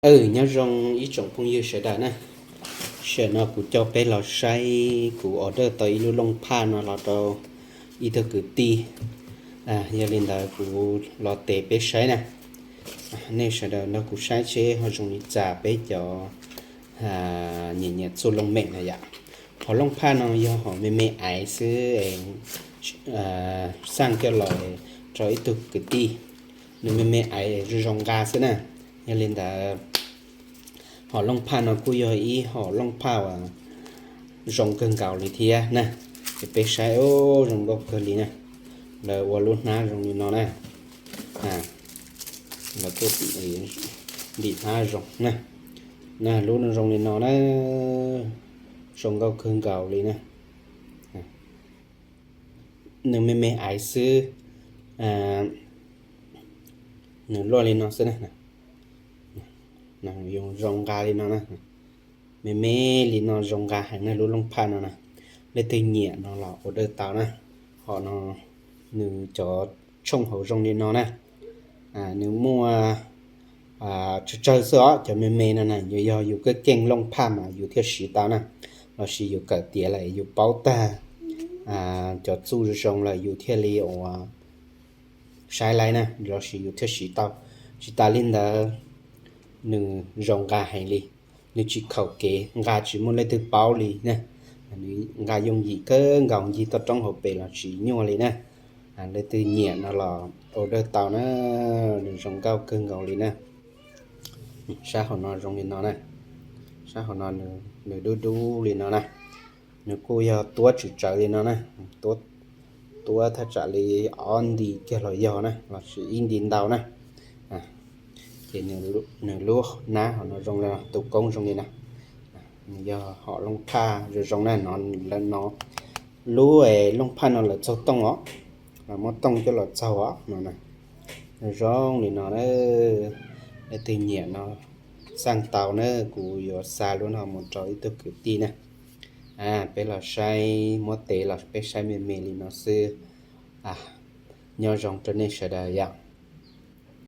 Aw, nyob zoo ib tsoom phooj ywg sawv daws na. Tam sim no kuv coj peb los saib, kuv order tau ib lub looj phaj no los rau ib tug kwv tij. Yog li ntawd kuv los teb peb saib na. Nej sawv daws nrog kuv saib seb ho zoo li cas peb cov nyiam nyiam txuj looj mem na yom. Hom looj phaj no yog hom me me aiv xwb, xaj coj los rau ib tug kwv tij, nws me me aiv zoo zoo nqa xwb na. Yog li ntawd, hom looj phaj no kuj yog ib hom looj phaj uas zoo kawg nkaus li thiab na. Ces peb saib, zoo nkauj kawg li na. Lawv ua lub hnab zoo li no na. Lawv tuaj ntim hnab zoo na. Na, lub no zoo li no na, zoo nkauj kawg nkaus li na. Nws me me aiv xwb, nws luaj li no xwb na. Zoo zoo nqa li no na. Me me li no zoo nqa heev na, lub looj phaj no na. Leej twg nyiam no los order tau na. Hom no nws cov tshooj hauv zoo li no na. Nws muaj tsawg tsawg xwb os, cov me me no na, yog yus keej keej looj phaj mas yus thiaj siv tau na, lossis yus kawm tiav lawm yus paub tag cov txuj zoo lawm yus thiaj li ua saib laib na, lossis yus thiaj siv tau. Tsis tas li ntawd, nws zoo nqa heev li, nws tsis khaum kev, nqa tsis muaj leej twg paub li na. Nws nqa yooj yim kawg nkaus, ncig toj roob hauv pes los tsis nyuaj li na. Leej twg nyiam no los order tau na, nws zoo nkauj kawg nkaus li na. Sab hauv no zoo li no na, sab hauv no nws dub dub li no na. Nws kuj yog tuab tswm tsawv li no na, tuab thaj tsam li ob nti kiag los yog na, lossis ib nti ntau na. Ces nws lub hnab hauv no zoo li no, tus koob zoo li no. Nws yog hom looj phaj zoo zoo na, no lub looj phaj no lawv txaug tooj os, lawv muab tooj coj los txaug os no. Zoo li no na, leej twg nyiam no xaj tau na, kuv yuav xa lub no mus rau ib tug kwv tij na. Peb los saib, muab tev los peb saib me me li no xwb. Nyob zoo rau nej sawv daws yom.